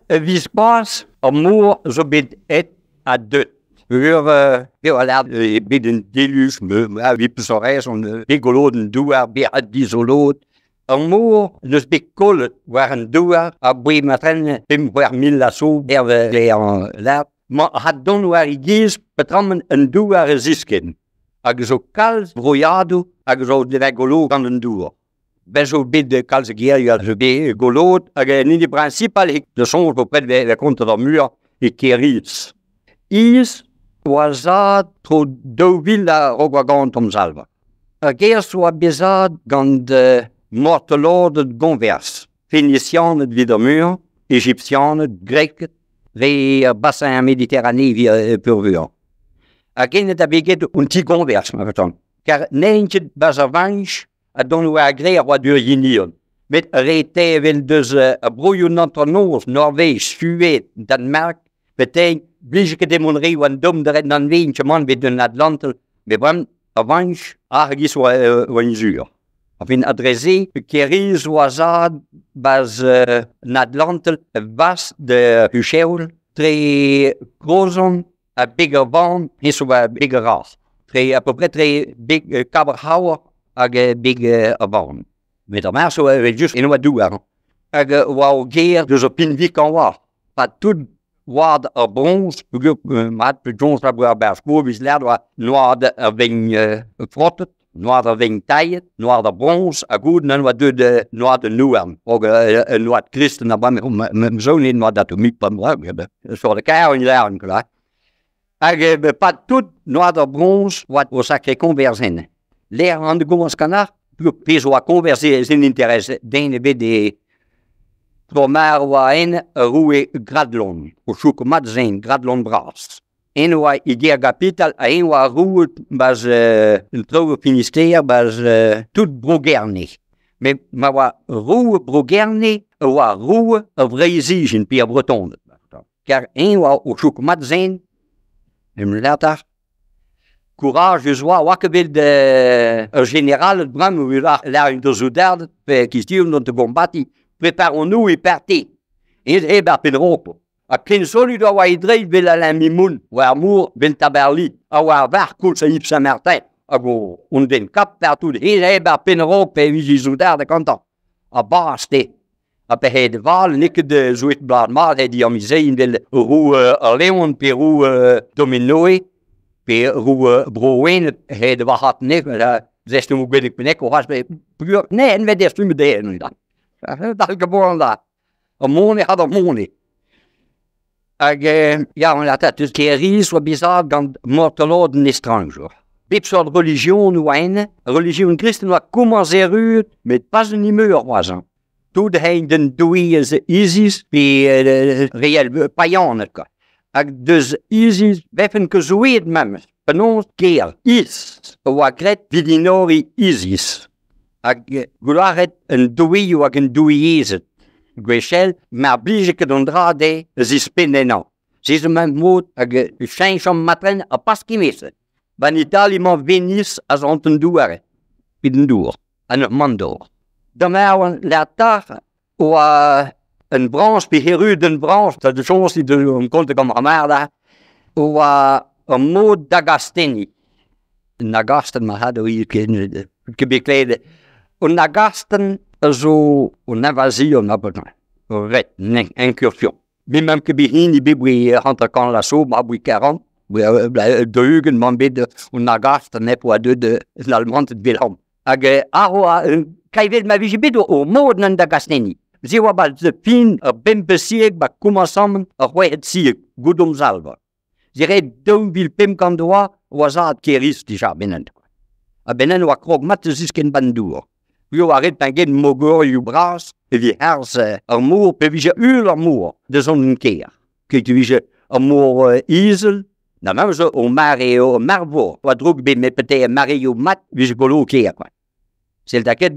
A-viskoazh ar mor zo bet aet ha deuet. Peogwir eo lâret eo bet un deluge evit peseurt rezon bet goloet an douar, bet dizoloet. Ar mor n'eus bet kollet war an douar aboae matren 5-c'hwec'h mil a zo hervez lâret. Ma c'had dont war e giz peotramant an douar a ziskenn. Hag zo kalz broiadoù hag zo da golo gant an dour. Bez zo bet kalz a gerioù a zo bet goloet hag an hini principal eo da soñj bepred 'vez kontet ar muiañ e Kêr-Iz. Iz oa zad tro 2000 a-raok oa ganet hom Salver. Ar gêr oa bet zad gant martoloded goñvers, Fenisianed evit ar muiañ, Ejipsianed, Greked, dre ar bassin Méditerranée evit peurvuiañ. Hag enet a bet get un ti-goñvers ma vetan. Kar n'eo ket 'barzh ar vañj ha dont war gre a oa dur yenion. Met re te evel deus ar broioù an hanternoz, Norvej, Sued, Danmark, betek blij ket mont re oan domm da ret an vin man bet un Atlantel, met bremañ ar vañj ar giz oa zur. Enfin, adrese, Kêr-Iz oa zad 'barzh an Atlantel vas de Hucheoul, tre Crozon ha beg ar Van, hennezh oa beg ar Raz. Tre à peu près tre beg Kabarc'haour hag beg ar Van. Met ar marz oa evel-just en oa douar. Hag oa o gêr deus ar pinvikañ oa. Pa tout oad ar broñs, peogwir mat peogwir ar barzh kozh lâret oa noad ar vegn frotet, noad ar vegn tailhet, noad ar broñs, ha goude neuze oa deuet noad an houarn. Hag un noad kristen a bremañ zo net noad atomik pa sort de kar en lâren quoi. Hag pad tout noad ar broñs oa o sakre koñvers enne. Lec'h an gomañs kanard, pezh oa koñvers ez interes den ebet e tro mar oa en roue Gradlon, o chouk mat zen, Gradlon bras. En oa e ger gapital ha en oa roue baz un traoù Finistère baz tout Bro-Gerne. Met ma oa roue Bro-Gerne oa roue ar Vreizhijin pe ar Bretoned. Kar en oa o chouk mat zen, em latar, Courage oa, oa ket bet ur jeneral bremañ oa lâret d'ar soudarded pe kistion dont da gombatiñ, préparons-nous et partez. E bar penn-raok. Ha ken solut a oa e dreid vel Alain Mimoun, war ar mor vel Tabarly, ha war varc'h koulz a Yves Saint-Martin. Hag o on den kap partout, he e bar penn-raok pe vije soudard gantañ. Ha bas te. Ha pe he de val, n'eo ket zouet blad mat, he di amizein vel roue ar Leon pe roue Dominoe, pe roue Bro-Wened, he de varc'hat nek, zest o gwelet penek o c'hoazh, peogwir, ne, en vet er stumm da. Dal geboren da. Ar mone had ar mone. Hag ya, on a deus Kêr-Iz oa bizar gant martoloded estrañjour. Bep seurt relijion oa enne, relijion kristen oa komañs erruet, met pas un imeur c'hoazh. Tout hein den doueez Isis pe réel païaned quoi. Hag deus Isis vefen ket zoueet memes. Penaos ker Is oa graet 'vit enoriñ Isis. Hag goularet un doueioù hag un doueezed. Gwechall, mar blije ket an dra dezhe zispenn ennañ. Se zo memes mod hag cheñch an matren ha pas kemese. Ban Itali emañ Venise a zo an douar, evit an dour, an ur mandor. Da mar latar oa un branche pe erru d'un branche, da chañs de on konte gant ar mar da, oa ur mod da gastenniñ. Un agastenn ma had o ket ket bet klevet. Un agastenn a zo un invasion a peu près. Ret, incursion. Me même ket bet hini bet bri 50 la so, ma bri 40, daou-ugent man bet un agastenn ep oa deuet an Almanted vel Hag ar oa kaivel ma vije bet o mod nan da gastenniñ. Se oa ba fin ar bempe sieg ba komañsamant ar c'hwec'hed sieg, goudom Salver. Se ret 2500 oa oa zad Kêr-Iz dija benent. Ha benen oa krog mat zisken ban dour. Eo a ret get mogorioù bras evit harz ar mor pe vije ul ar mor da zont en kêr. Ket e vije ar mor izel, na même zo o mare o marvor, oa droug bet met pete mareioù mat vije golo kêr quoi. Sell da ket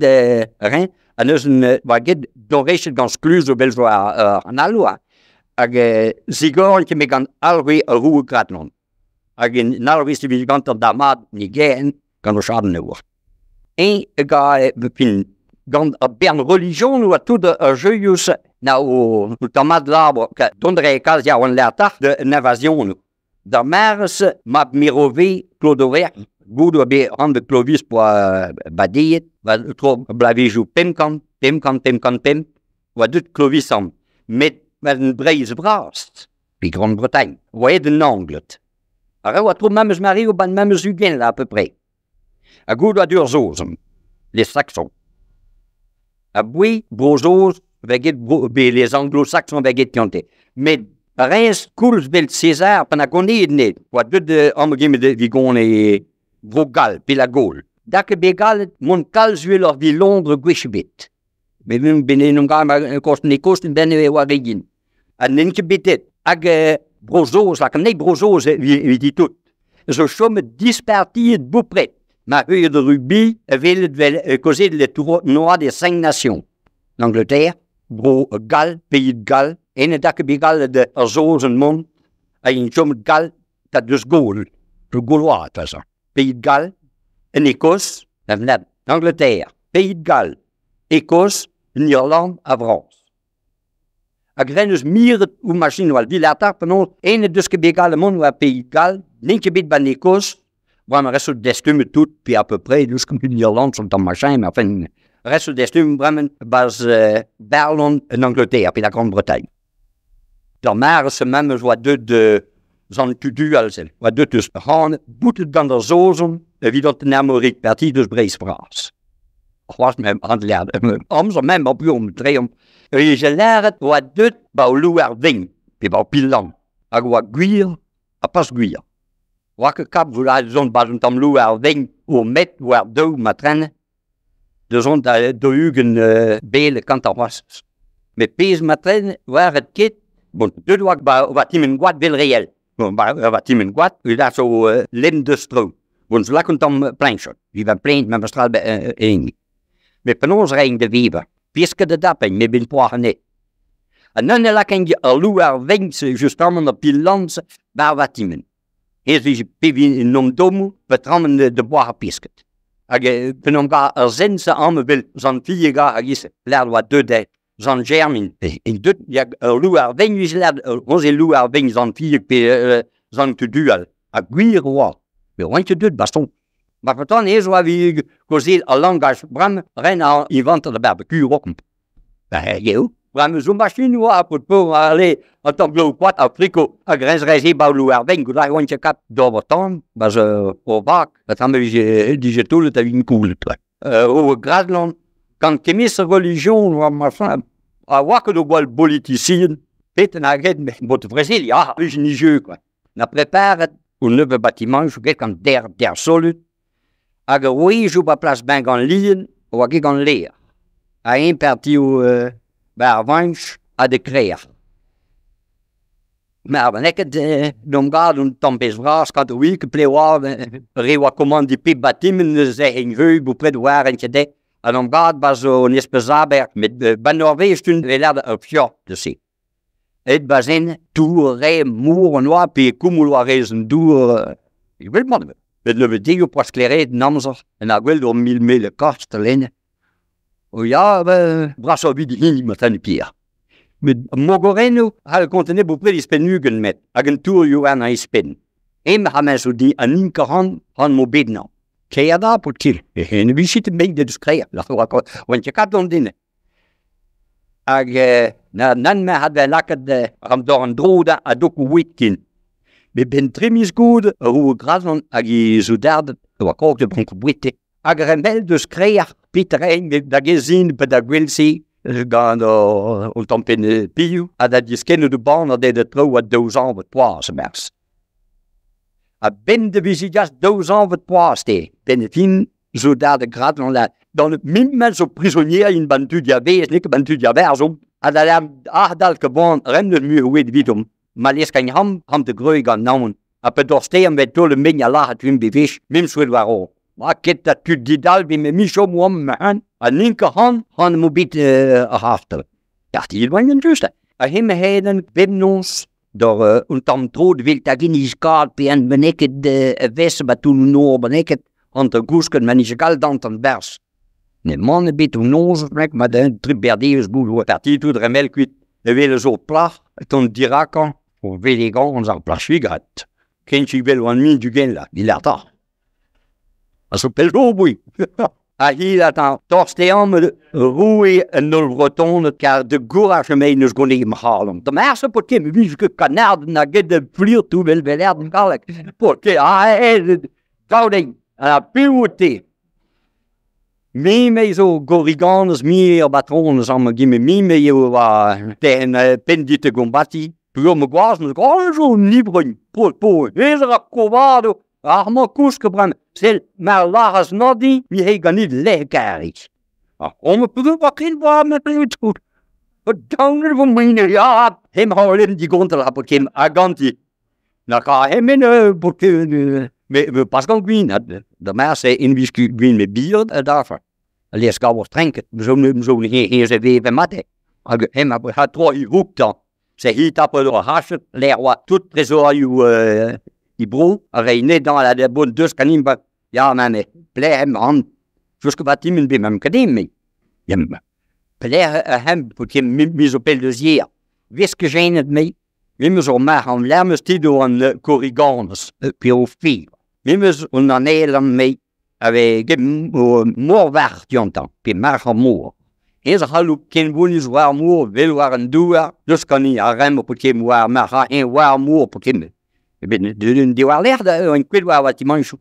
rein, ha neuze oa get dorechet gant skluz o bel zo an alloa. Hag zigorn ket me gant alroe ar roue Gradlon. Hag en alroe se vije gant ar mat ni gen gant o chadenn oa. En ga fin gant ar bern religion oa tout ar jeuius Na o tammad labour, dont a rae kalz ya oan lertac'h de an invasionoù. D'ar mare-se, mab Merovez, Clodover, goût oa bet anvet Clovis poa badeet, war tro bloavezhioù 500, 500, 505, oa deut Clovis amañ. Met war an Breizh vras, pe Grande-Bretagne, oa aet an Angled. Ar re oa tro memes mareoù 'ba memes 20 à peu près. Ha goût oa ur Saoz, les Saxons. Aboue Bro-Saoz vez get be les Anglo-Saxons vez get gante. Met rez koulz vel César pa na goneet net, oa deut amañ gemet evit gone Bro-Gall pe la Gaule. Da ket bet gallet mont kalz uheloc'h 'vit Londres gwech ebet. Met ben en em gav kost ne kost ben e oa re gin. Ha n'int ket bet aet. Hag Bro-Saoz, lak an Bro-Saoz evit tout. Zo chomet dispartiet bopred. Ma heuilh de rugby a welet vel kaozeet le tournoi des cinq nations. L'Angleterre, Bro-Gall, Pays de Galles, ene da ket bet gallet ar Saoz en mont, hag int chomet Gall ta deus Gaul, le Gaulois, de toute façon. Pays de Galles, en Écosse, l'Angleterre, Pays de Galles, Écosse, en Irlande, a Frañs. Hag ren eus miret ou machin oa dilatar penaos ene deus ket bet gallet mont oa Pays de Galles, n'int ket bet ban Écosse, bremañ rest destumet tout, puis à peu près, deus ket en Irlande son tamm machin, mais enfin, rest destumet bremañ baz Berlon en Angleterre, puis la Grande-Bretagne. D'ar mare-se memes oa deut de zan tudual sel, oa deut eus c'han boutet gant ar Saozon evit an Armorik, parti deus Breizh vras. C'hoazh mem an lerd, amzer mem op om treomp. E lâret oa deut ba o louar vegn, pe ba o pillan, hag oa gwir ha pas gwir. Oa ket kap vo lâret zont ba un tamm louar vegn o met war daou matren, da zont da 40 bele kant ar c'hoazh. Met pezh matren war et ket, bon, deut oa ba oa timen gwad vel reel. Bon, ba oa timen gwad, e da zo lem deus tro. Bon, zo lak un tamm planchot. Vi va pleint ma mestral be eni. Met penaos rein de weber. Pisket de dappen, me bin poar net. Ha non e lak ar louar vegn justement ar pillanz war va timen. Ez vije pevin in nom domou, petrammen de boar a pisket. Hag penom ga ar zen se amme vel zan fille ga hag is lerd oa deut de zan Germin. En deut ya ar louar vegn vije lerd, onze e louar vegn zan fille pe zan tudual. Ha gwir oa. Me oant ket deut baston. Ma petan ez oa vi kaozeal al langaj bram ren a inventet ar barbecue rokomp. Ba eo. Bram zo machine oa a pot ale an tamm glaou koad ar friko hag rez rez e ba louar vegn gout oant ket kap d'ober tan, ba zo o vak, ba tamm vije dije toulet a vin koulet. O Gradlon, gant kemis religion oa machin, a oa ket o gwall politicien, pet an hag bot Brésil, ya, vije ni jeu, quoi. Na preparet un nebeut bâtiment, je get gant der, der solut, hag a oe ba plas ben gant lien, oa ket gant leer. A un parti o ba ar vanch a de kreer. Ma ar neket dom gad un tamm pezh vras kat o ket ple oa re oa komandi pep batimen ze en veu bo pred war en ket An om gad ba zo un espèce aber met ba Norvège tun ve lerd ur fjord de se. Et bazen tour re mour an oa pe koumoul oa rez an dour e wel mat. Bet nebeut dio poa skleret an amzer en ar gwell d'ur mil mil kast lenne. O ya, bras o vid hini ma tan pier. Met mogoreno hal kontene bo pred ispen ugen met, hag an tour yo an a ispen. Em ha men zo di an inka han, han mo bedna. Kea da pot kil. E hen vi sit meg de skrea. La oa oan ket kat don dinne. Hag na nan me had laket ram dor an dro da a dok witkin. Me ben tremis goud, ro grazon hag i zoudard, oa krog de bronk bouete. Hag remel deus krear, pitrein da gezin pe da gwelsi, gant o tampen piou, ha da diskennet de ban a de de tro a 2 ans vet poaz mers. A ben de vizigas 2 ans vet poaz te. Ben fin zoudard de gradlon la. Dans le mimmen zo prisonnier in ban tud ya vez, nik ban tud ya verz om. Ha da lam ahdal ke bon rem de mu oet vidom. Ma les kan ham, ham de greu gant naon. A pe dorsteem vet tole min ya lahat wim bevich, mim swet war o. Ma ket da tud didal vi me micho mo am me han. A ninke han, han mo bit a haftel. Ja, die wangen just. A him heden bemnons door un tam trod wilt da gin is kaart pe en beneket wesse ba toen noor beneket an te goesken men is gal dant an bers. Ne mann ebet o noz, rek, ma da un tri berdevezh goul oa parti tout remel kuit. Evel zo plac'h, ton dirakañ, o velegañ ar plac'h suigat. Ken tu vel oan min du gen la, il a ta. A zo pell zo boui. Ha hi la ta torstean roue en nul breton kar de gourach mei neus gone im c'halon. Da merse pot ket, mi vije ket kanard na get de flir tou vel veler den galek. Pot ket, a e, gaudeng, a piv te. Mi me zo gorriganez, mi ar batronez am gimme mi me eo oa ten pendit e gombati. Pur me gwaz, me gwaz zo nibrin. Po, po, hezer a kovado, ar ma kouske brem. Sel, mar laras nodi, mi he ganit lehkarik. Ah, om me pur wa kin wa me plut goed. Dauner van mine, ja, hem halen die gontel op kem aganti. Na ka hem in porque me me pas gant gwin, da maar se in whisky gwin me bier daarvoor. Les gauw drinken, zo nu zo niet hier ze weer mate. Hag hem ha tro i hoek dan. Se hi tappe door hasjet, leer wat tout trésor you i bro, a rei net dan la de bon dus kanin ba. Ja, man, ple hem an. Jusque batimen be mam kadem me. Jem. Ple hem porque mi zo pel de zier. Wiske het me. Wimmes o mar an lermes tid o an korriganes, pe o fi. Wimmes on an elan me, ave gem o moorwacht jontan, pe mar an moor. Ez a c'hallo ken bonis war moor, vel war an douar, dus kan ni a rem op kem war mar a en war moor op kem. E ben de de war ler da en kwet war batimanchou.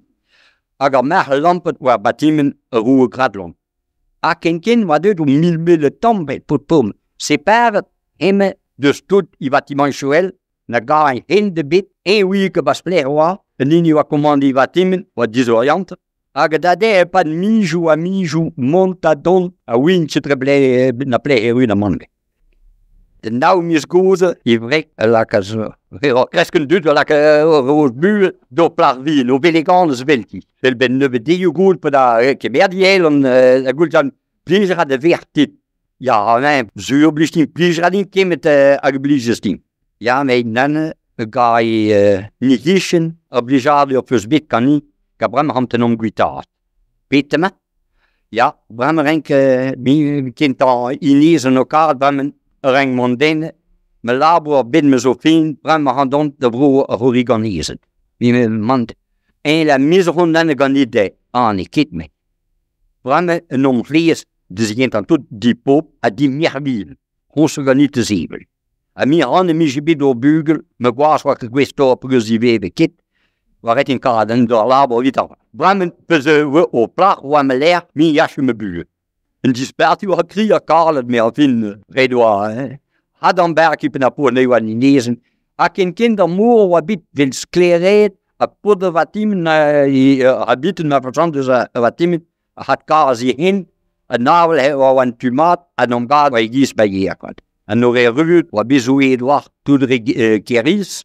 Hag ar mar lampet war batimen a roue gradlon. A ken ken war deut o mil mil tamm bet pot pom. Separet hemme dus tout i batimanchou na ga en hen de bit, en wieke bas pler oa, en hini oa komandi batimen, oa disoriant. Hag da de pad mijou a mijou mont a don a win tre ble na ple eru na mange. De nou mis goze, i vrek lakaz Kresken dut lak roos bu do plar vi no veleganez velti. Vel ben neve deioù goud pe da kemer diel an a goult an plijer a de vertit. Ja, nee, zuur bliestin plijer a din kemet hag blijestin. Ja, me nanne ga i ni a blijade op eus bet kan ni, ka brem ham ten om gwitaat. Petema? Ja, brem renk mi kent an iniz an okad brem reng mondenne, me labour ben me zo fin, brem han dont de bro a horiganizet. Mi me mand. En la miseron nanne ganit de, an e ket me. Brem en om vlees, de zient an tout di pop a di mirvil. Hon se ganit de zebel. A mi an e mi bet o bugel, me gwaz war ket gwest op eus i veve ket, war et in kad en d'ar labour vit ar. Brem peus o plach oa me l'air, mi yache me bugel. En disperti war kri a karlet me a fin red oa, hein. Had an berk ipen a po ne oa ninezen. A ken kind ar moor oa bit vil skleret, a poder vatimen i habiten ma verzand dus a vatimen, a hat kar zi hin, a navel he oa an tumat, an om gad oa giz ba yekat. An ore ruut oa bezouet oa tout re keriz,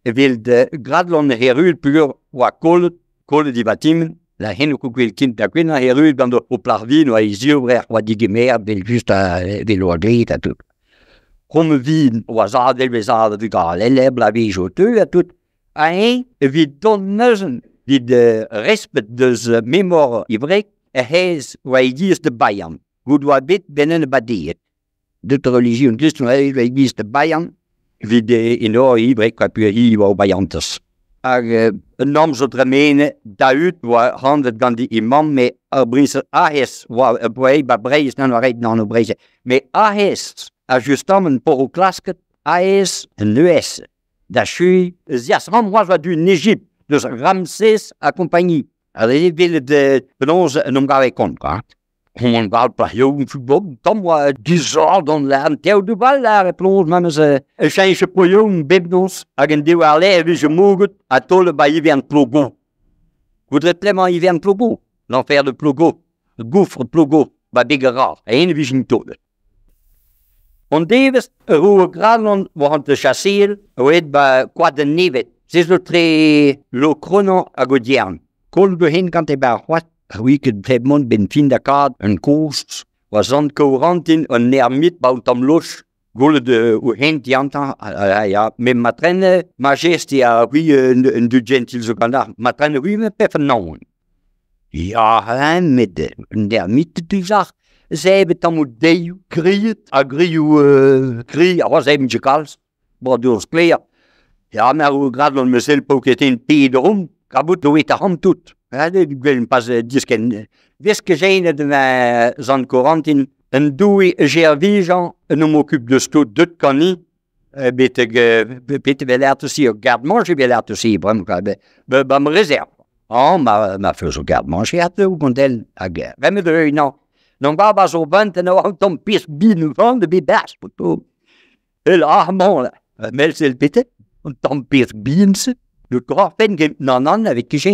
e vil de gradlon he ruut pur oa kollet, kollet di vatimen, la hen o gwel kind da gwin a he ruut gant o plarvin oa i ziobrer oa digemer vel just a vel oa gret a tout. Rom vin oa zadel ve zadel du gal, elle bla vej o teu a tout. A hein, evit don neuzen, vid respet deus memor ivrek, e hez oa i giz de Bayern. Goud oa bet benen badeet. De religion kristen oa i giz de Bayern, vid in oa ivrek oa pur hi oa Bayerntes. Hag un nam zo dremene daut oa handet gant di imam, me ar brinse ahes oa brei ba breiz nan oa reit nan o breiz. Me ahes, a justement por o klasket, ahes en nues. Da chui, zias ram oa du Egypt, deus Ramsès a compagnie. A e vil de benons en om gave kont, Hon an gal pla yo football, tam oa dizor don la an tev du bal la e plonz memes e chenche poyon bebnos hag en dew ar le e vije moget a tole ba ivern plogo. Goudret plemañ ivern plogo, l'enfer de plogo, gouffre plogo, ba begera, a en vije tole. On devez roe gradlon war an te chasseel, oet ba koad den nevet. Se zo tre lo kronon hag o diern. Kol behin kant e ba c'hoat, ar wiket peb mont ben fin da kad un kost, oa zant kourantin un ermit ba un tamm loch, goulet o hent diantañ, ya, me matrenne majesti a ri un du gentil zo gant ar, matrenne ri me pef an naon. Ya, hein, met un ermite duzar, zevet tammoù deioù, griet, ha grioù gri, a oa zevet kalz, bo dour sklaer. Ya, me ar gradlon me sel po ket en pederom, kabout do et ar tout. Ha, gwell pas disken. Ves ket jenet ma zant Corentin, un doue gervijan, un om occupe de stot deut kani, betek bete vel si ur garde-manger vel si brem be ba me réserve. Ah, ma feus ur garde-manger at ou gondel hag remet de non. Non ba ba zo vent en oa tom pis bin van de be bas poto. El ah mon la. Mel sel bete, un tom pis binse. Nu gra fen nan nan avec ket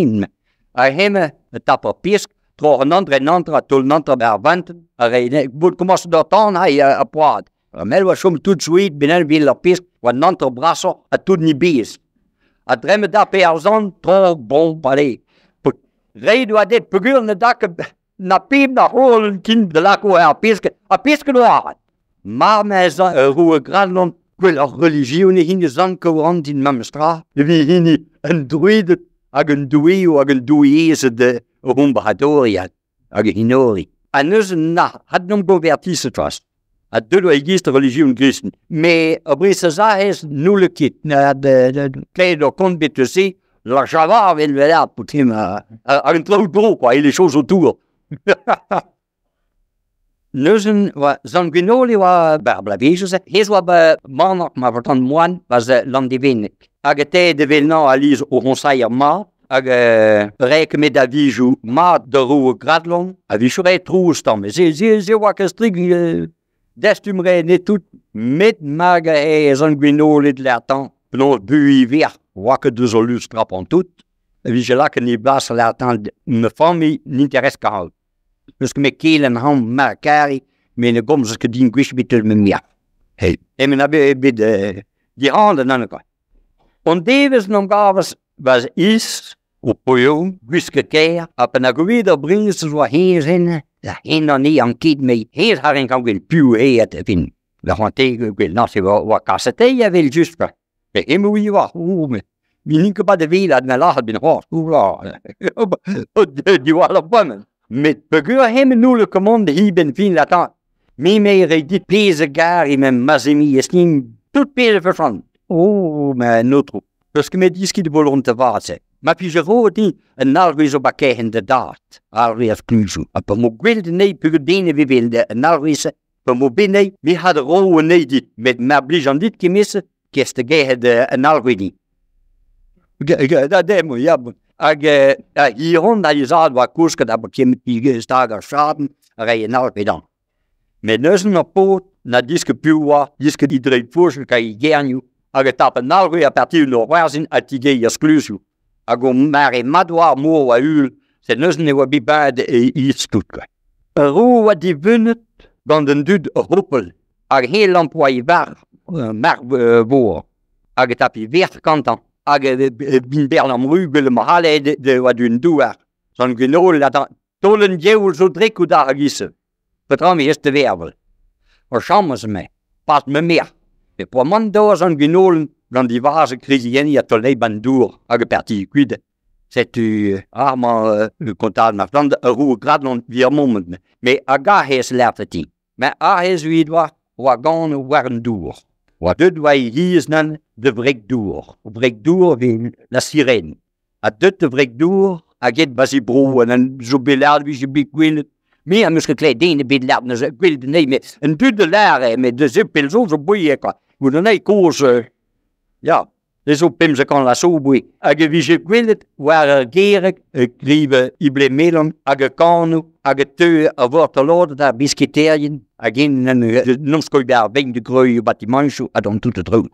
A hemme tap ur pisk, tro an andre en andre, tol an andre ber vent, a re, bout commence da tan hai a poad. Mel oa chom tout zouet ben en vil ar pisk, oa an entre braso a tout ni bez. A dremme da pe ar zan, tro bon, allez. Red oa det pegur ne dak na peb na hol kin de lako ar pisk, a pisk no ar. Mar me zan roue gradlon, gwell ar religion hini zan kourant in mamstra, de vi hini un druide hag un doueo hag un doueez de rumbaradoriad hag hinori. A neus na, had nom convertisset was. A deut oa egiz de religion kristen. Me a bris a zahez nulle ket. Na de kleid o kont bet se, la java vel velat pour him hag un traoù bro, quoi, et les choses autour. Neuzen oa zan Gwennole oa bar blavejoù se, hez oa ba manok ma vortan moan was landivenek. Hag e te de velnan a liz o ronsai ar ma, hag rek met a vijou ma de roue gradlon, a vijou re trouz tamm. Ze, ze, ze oa ket strik destum re ne tout, met mag e zan Gwennole de l'ertan, penaos bui ver, oa ket deus o lus trap an tout. A vije lak en e blas l'ertan, me famille n'interesse ka. Eus ket me kelen ham ma kari, me ne gomz ket din gwech bet me mia. Hey. E men a bet di hand an an. On devez nom gavas was is o poio, gwiske ker, a pen a gouet ar brins oa hez en, da hen an e an ket me, hez har en kan gwell piv e at fin. Da c'hoante gwell na se oa kasetei a vel just kwa. Me hem oa oa, o me. Mi n'in ket bat de vel ad na lac'hat ben c'hoaz, o la. Di oa la bomen. Met pegur hem nou le commande hi ben fin latan. Me me re dit peze gar e men mazemi esnin tout peze verstand. Oh, ma notro. Peus ket me diski de bolon te vat se. Ma pije roet ni un alvez o bakehen de dat. Alvez klujou. A pa mo gwell de nei pegur dene vi vel de un alvez pa mo benei mi had ro nei dit. Met ma blij an dit kemisse keste gehe de un alvez di. Da demo, ja. Hag a hiron da izad oa kousket a kemet pi stag ar schaden a rei en alvez dan. Met neuzen ar pot na diske piv oa, diske di dreit fourchen ka i gernioù, hag e tap an alvez a parti un oarzin a tige i sklusioù. Hag o mare mat oa ar mor oa ul, se neuzen e oa bi bad e iz tout kwa. Ur ro oa divunet gant an dud ropel, hag he lamp oa i var, mar vor, hag e tap i vert kantan, hag e bin bern am ru gwell ma hale de oa d'un douar. Zan gwenol latan, tolen djeoul zo drek ou da hag isse. Petra me est de vervel. Ur chamez me, pas me mer. Me poa man doa zan gwenol gant di vaz krizienni a tolei ban dour hag e parti kuid. Setu ar ma kontal ma fland ur roue gradlon vi ar moment. Me hag a hez lerteti. Me a hez uid oa oa gant war an dour. Oa deut oa i hiz nan de vrek dour. O vrek dour vi la sirène. A deut de vrek dour a get basi bro an an zo belard vi je bet gwelet. Me am eus ket klei den bet lard na gwell de nei, me un dud de lare, me de ze pel zo zo bouie kwa. Gout an ei koz, ja, de zo pemze kan la so bouie. Hag e vije gwelet war ar gerek, e grive ible melon, hag e kano, hag e teu a vort a lord da bisketerien, hag en an nomskoi ber veng de greu bat di manchou, a don tout e drou.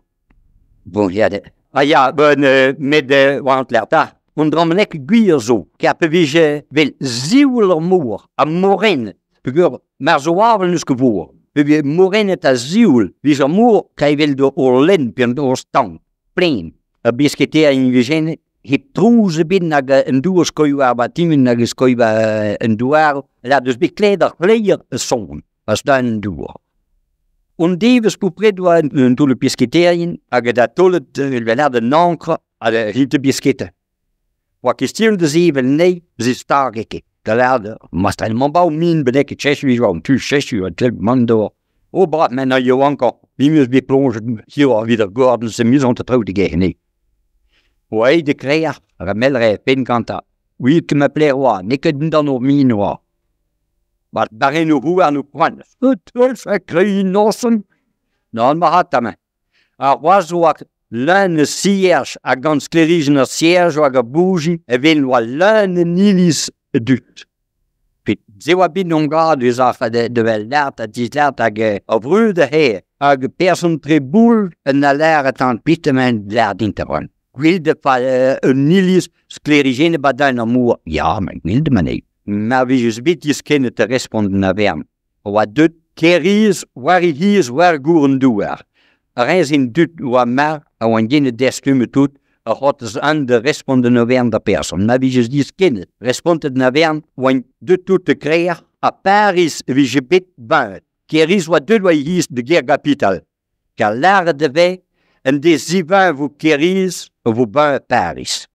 Bon, ja, de. Ah ja, ben, met war an da. On drammenek gwir zo, ker pe vije vel zioul ar mor, a morenet. Pegur, mar zo avel neus ket vor. Pe vije morenet a zioul, vije ar mor kai vel do ur len pe an ur stang, plein. A bisketerien vijene, hep trouz ebet nag an dour skoioù ar batimen nag skoioù an douar, la deus bet kled ar c'hleier a son, pas da an dour. On devez poupred oa un toull bisketerien, hag da tollet vel ar den ankr a hit de biskete. Oa kestion de zevel nei, ze stag eke. Da lâret, mastren mañ ba min bennak e chechu oa an tu chechu a tle mont d'ober. O bras men a yaouankañ, me 'm eus bet ploñjet hiziv evit ar gordenn-se 'm eus traoù da gerc'h Oa aet e krec'h hag mell 'rae penn gantañ. Ouiet ket ma pelec'h oa, n'eo ket dindan ur min oa. Ba barrennoù houarn o poan. Nann marc'hata-mañ. Ar c'hoazh oa leun a sierj ha gant sklêrijenn ar sierj hag ar bouji evel oa leun an iliz a dud. Pet se oa bet hon grad eus ar da wel lart ha dislart hag ar vrud aze hag person Treboul en a lâret an pit emañ lâret din da Gwell da fa un iliz sklêrijennet ba dan ar mor. Ya, met gwell da ma n'eo. Ma vije bet diskennet da respont d'an avern. Oa deut Kêr-Iz war e giz war gour an douar. Ar re-se dud oa marv a oant gennet dastumet tout a c'hortoz an da respont d'an avern da person. Ma vije diskennet respontet d'an avern oant deut tout da krec'h ha Pariz e vije bet bañet. Kêr-Iz oa deut war e giz da gêr gapital. Kar lâret e vez en dezivañ vo Kêr-Iz a vo bañet Pariz.